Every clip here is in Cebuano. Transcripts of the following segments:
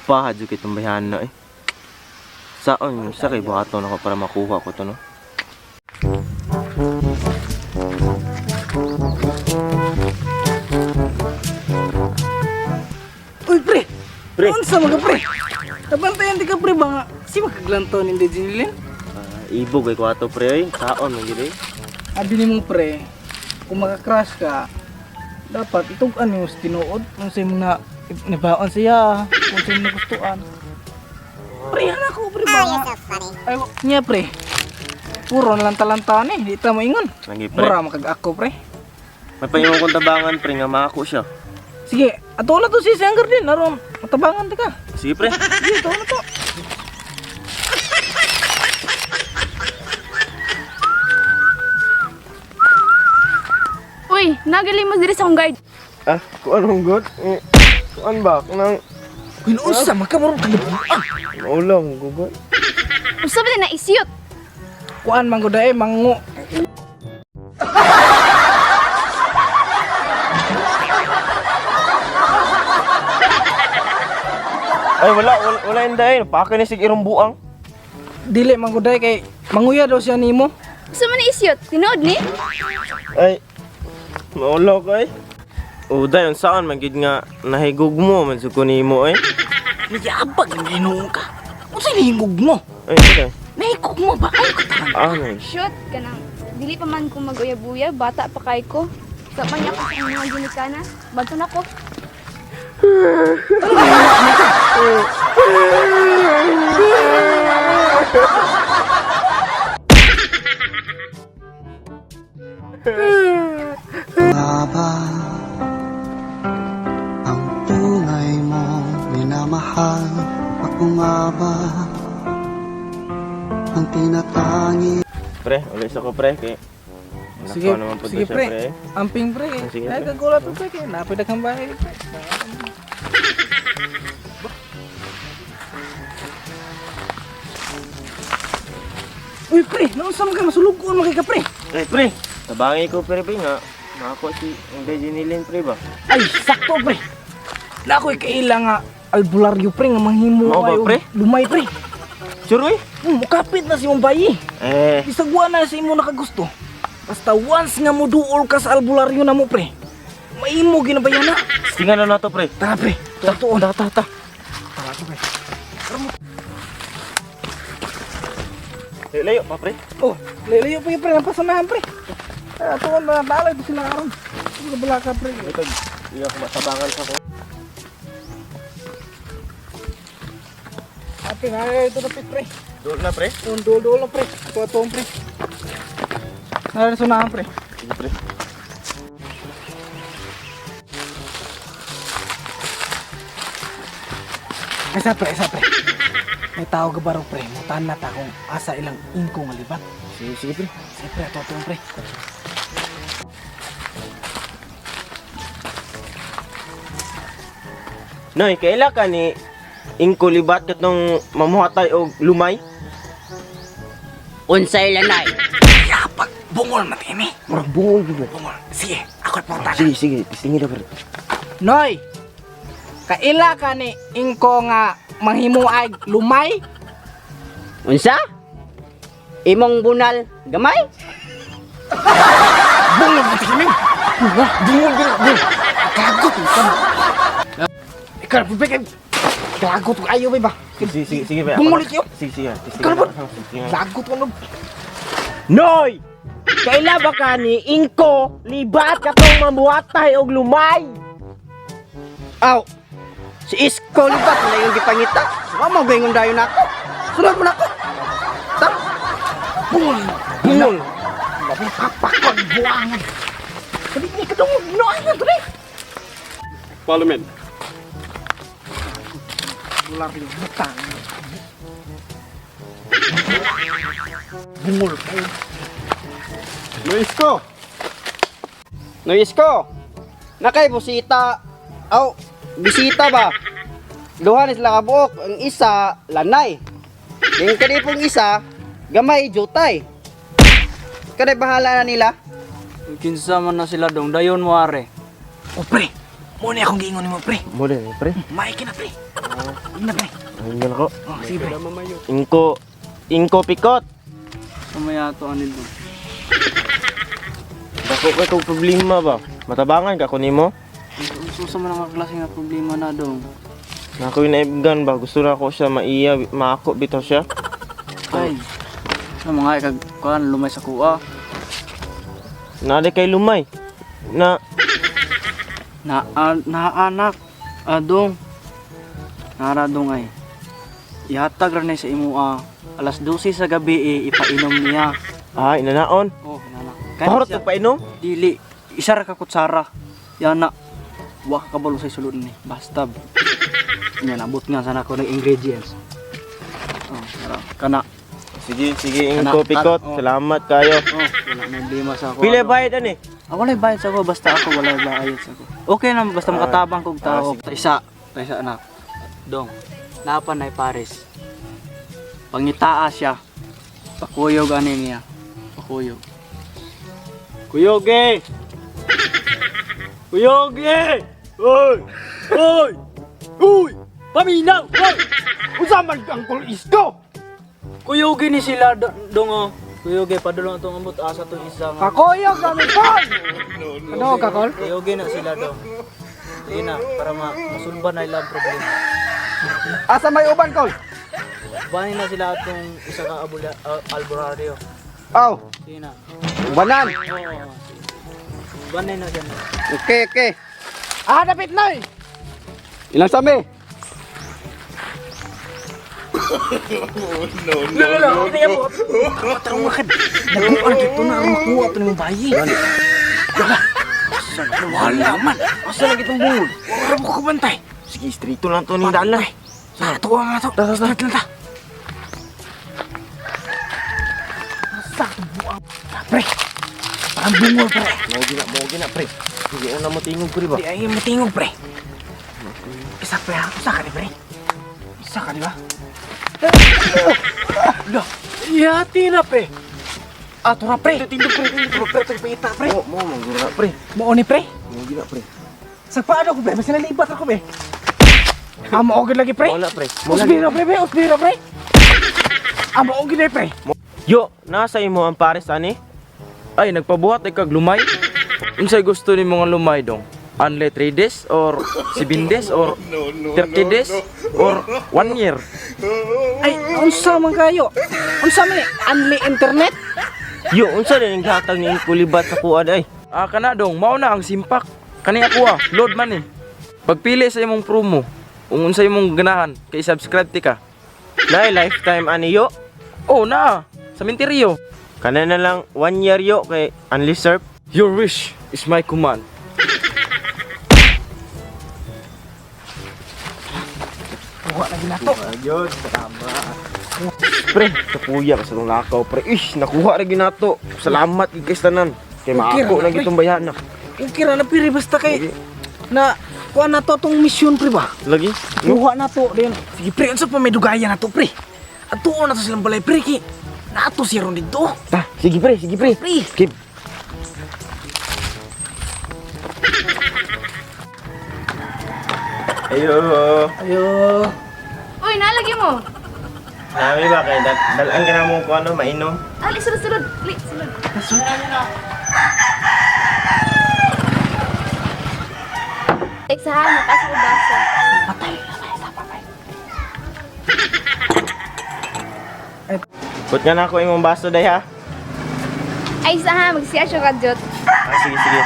Guwapa jud kay tong bayhana eh. Saon sa kay buhaton ako para makuha ko to, no? Uy, pre! Pre. Unsa mga pre? Nabantayan di ka pre ba nga? Si makaglantaw ni Jinilin? Ah, ibog kay ko ato, pre, oy. Saon man gid eh. Abi nimo pre, kung makakrash ka, dapat itug-an nimo sa tinuod kung sa imong na nibaon siya, kung sa imong nagustuhan. Pre, hana ko pre ba nga? Ay, niya pre. Puro na lang talantaan eh, di ta moingon. Lagi, pre. Mura makag-ako pre. May pahimong kong tabangan, pre, nga maako siya. Sige, ato na to si Sanger din, aron matabangan ti ka. Sige, pre. Sige, ato na to. Uy, nagaling mo diri sa akong guard. Ah, kuan mong god. Eh, kuan ba? Kunang Uy, unsa makamurong kalibuan. maulang gugod. Usa ba na isiyot? Kuan man gud eh, mango. Ay, wala wala, wala inday. Paka ni sig irong buang. Dili man gud kay manguya daw siya nimo. Usa man na isiyot? Tinuod ni? Ay, maulaw ka eh. Uday, saan man gid nga nahigog mo man sa kunimo eh. Niyabag ang Ginoo ka. Unsa nihingog mo? Ay, uday. Nahigog mo ba? Ay, kataran. Ah, nay. Shoot kanang dili pa man ko maguya-buya, bata pa kay ko. Sa man niya ko sa mga ginikana. Banto na ko. Nga ba ang tunay mong minamahal? Ako nga ba ang tinatangi? Pre, ulit sa ko, pre, kay Sige, naman po to sige siya, pre. Amping pre. Sige, Ay, pre. kagula to pre. Kay napay daghang bahay pre. Uy pre, naunsa man ka masulugon man kay ka pre. Ay, pre. Tabangi ko, pre, pre nga. Mako si Inday Jinilin, pre ba? Ay, sakto pre. Na ako'y kaila nga albularyo pre nga manghimo Mao ba, ay og pre? Lumay pre. Sure, eh? Mukapit na si mong bayi. Eh, Bisag wa na sa imo nakagusto. Basta once nga muduol ka sa albularyo na mo pre. Maimo ginabayan na. tingnan na nato, pre. Tara pre, tuon. Ta, ta, ta. Tara pre. Layo, layo pa, pre. Oh, layo pa pre, ang pasanahan pre. Tara tuon na dalay to sila karon. Ano bala ka pre? Ito, iya ko matabangan sa ko. Ate na ito na pre. Doon na, pre. Tuon duol duol na pre. Tuon tuon pre. Nara sunahan pre. Sige, pre. Isa pre, isa pre. May tao ka baro pre, mutan na ta kung asa ilang ingko nga libat. Sige, sige, pre. Sige pre, tuon tuon pre. Noy, kaila ka ni Ingko libat katong mamuhatay og lumay? Unsay lanay. Yapag, bungol na tini. Murag bungol gid. Bungol. Sige, ako punta. Sige, sige, tistingin na, pre. Noy, kaila ka ni ingko nga manghimuay lumay? Unsa? Imong bunal gamay? Bungol na tini. Bungol gid. Bungol. Gagot ka. Ikaw, bigay. Gagot ko ayo ba? Sige, sige, sige, pre. Bungol kayo. Sige, sige. Tistingin Ikaw, na. Tistingin. Lagot ko no. Noy! Kaila ba ka ni Ingko libat katong mamuhatay og lumay? Aw. Si Isko libat na yung gipangita. Wa mo gaingon dayon nako. Sunod mo nako. Ta. Bungol. Bungol. Labi papakon buangan. Kadi ni kadungog ginoangan to ni. Parliament. Lari butang. Bungol kayo. Noy Isko! Noy Isko. Nakay busita. Aw, bisita ba? Duha ni sila kabuok, ang isa lanay. Yung kanipong isa gamay jutay. Kanay bahala na nila. Kinsa man na sila dong dayon mo are. O pre, Mo ni akong giingon nimo, pre. Mo din, pre. Maiki na, pre. Na, pre. Ayun ako. Oh, sige, pre. Ingko, ingko pikot. Sumaya to ani do. Dako kay kog problema ba? Matabangan ka ko nimo? Unsa man ang klase nga problema na dong? Na ako'y naibgan ba? Gusto na ako siya maiya, maako bitaw siya. Ay. Sa mga ikag kuan lumay sa kuha. Naade kay lumay. Na Na naanak adong. Nara dong ay. Ihatag ra ni sa imo ah, alas 12 sa gabi eh, ipainom niya. ah, inanaon. Oh, nanak. Parot siya- og painom. Dili, isa ra ka kutsara. Yana, wa ka kabalo sa sulod ni. Basta. Nya nabot nga sana ko ng ingredients. Oh, tara. Kana. Sige, sige, ingko Kana- pikot. oh. Salamat kayo. Oh, wala na problema sa ako. Pila Ano. bayad ani? Ah, walay bayad sa ako, basta ako walay bayad sa ako. Okay na basta makatabang kog tao. Isa, isa anak. Dong. Napa nay Paris. Pangitaa siya. Pakuyog ani niya. Pakuyog. Kuyog eh! Kuyog eh! Oy! Oy! Uy! Paminaw! Oy! Unsa man Uncle Isko? Kuyogin ni sila dong oh. Kuyogi padulong atong ambot asa tong isa nga. Kakuyog kami, Kol! Ano ka, Kol? Kuyogi na sila dong. Sige na para ma masulba na ilang problema. Asa may uban, Kol? Banin na sila atong isa ka abula, albularyo. Aw, Sige na. ubanan. Oo. Sige. Banin na siya. Okay, okay. Ah, dapit na eh. Ilang sami? Naguan dito na ang makuha to ni bayi. Wala. Wala man. Asa lagi tong bungol? Wala mo ko bantay. Sige, straight lang to ni dala. Sa tuwa nga to. Start lang ta. Pre. Parang bungol pre. Mo gina, mo gina pre. Sige, una mo tingog pre ba? Di ay matingog pre. Isa pre ha. Usa ka ni pre. Isa ka di ba? Lo. Yati na pre. Ato ra pre. Tindog pre, tindog pre, pre, pre, pre. Mo mo mo gina pre. Mao ni pre. Mo gina pre. Sa paano ko pre? Basta nalibat ako pre. Amo og lagi pre. Wala pre. Mo lagi. Usbiro pre, pre, usbiro pre. Amo og gid pre. Yo, nasa imo ang pares ani? Ay, nagpabuhat ay kag lumay. Unsay gusto nimo nga lumay dong? Only 3 days or 7 days or 30 days or 1 year? Ay, unsa man kayo? Unsa man ni unli internet? Yo, unsa din ang gihatag ni Ingko libat sa kuan ay? Ah, kana dong, mao na ang simpak. Kani ako ah, load man eh. Pagpili sa imong promo, kung unsay imong ganahan, kay subscribe ti ka. Nay lifetime ani yo. Oh, naa, sa menteryo. Kana na lang 1 year yo kay unli surf. Your wish is my command. Ayun, tama. Pre, kapuya ka sa tong lakaw, pre. Ish, nakuha ra ginato. Salamat gid kay tanan. Kay maako na gitong bayan na. Okay ra na piri basta kay na kuha na to tong mission pre ba? Lagi. Kuha na to din. Sige pre, unsa pa may dugayan na to pre? Atuon na to silang balay pre kay naato siya ron dito. Ta, sige pre, sige pre. Pre. Keep. Ayo. Ayo. Uy, nalagi mo. Nami ba kay dalan ka na mo ko ano mainom. Ali, sulod, sulod. Ali, sulod. Eksahan, mapasok ko baso. Put nga na ako imong baso day ha. Ay, saha, magsiya siya ka, Jot. Ah, sige sige.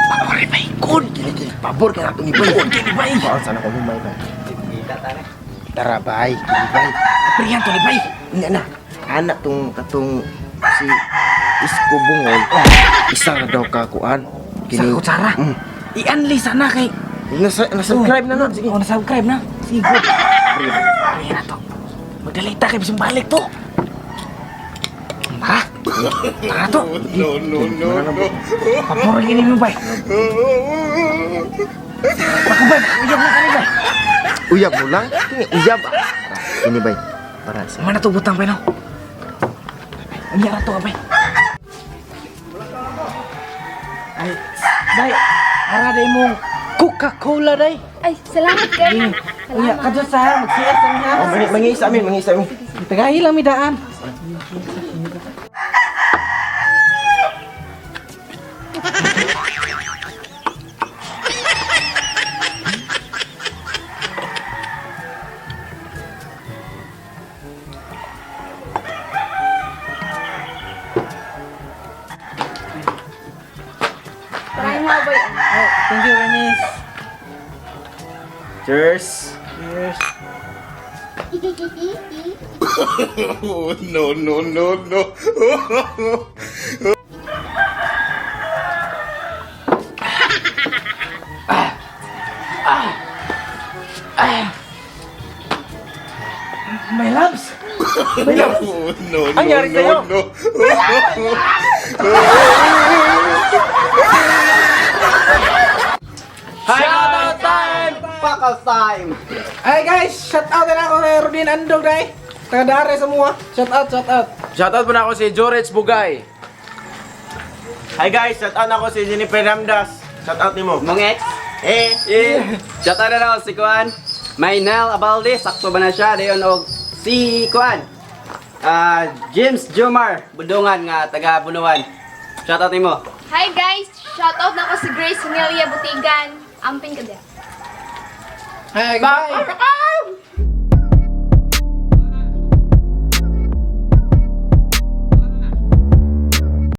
Pabor bay. Kon kini pabor ka na to ni bay. Kon kini bay. Baon sana ko humay ba. Tara, bay. Kini, bay. Pre yan to ni bay. Nya na. Anak tong katong si Isko Bungol. Isa ra daw ka kuan. Sa kutsara. I-unli sana kay Nasa na-subscribe na nun. Sige. Oh, na-subscribe na. Sige, go. Pre, na to. Magdalita kay bisang balik to. Tara. Tara to. No no no no. Pabor gini mo bay. Baka bay, uyab na kani bay. Uyab mo lang. Kini uyab. ah. Tara, Kini bay. Para sa Mana to butang bay no? Unya ra to bay. Ay, bay, ara day mong Coca-Cola day. Ay, salamat kayo. Unya, Salamat. kadyo sa magsiya sa niya. Oh, mangisa amin, mangisa amin. Tagahi lang mi daan. Maraming mga boy. Oh, thank you, miss. Cheers. Cheers. No, no, no, no. My loves. No, no, Ang yari sa'yo? no, no. Shout time! Pakal time! Ay guys, shout out na ako kay Rodin Andog day. Taga Dare sa mua. Shout out, shout out. Shoutout po na ako si Jorech Bugay. Hi guys, shout out ako si Jennifer Ramdas. Shout out nimo. Mong ex? Eh, Eh, shout out na lang si Kuan. Maynel Abalde, sakto ba na siya? Dayon og si Kuan. Ah, James Jomar, budungan nga taga Bunuan. Shout out nimo. Hi guys! Shout out na ko si Grace Nelia Butigan. Amping ka din. Ay, bye.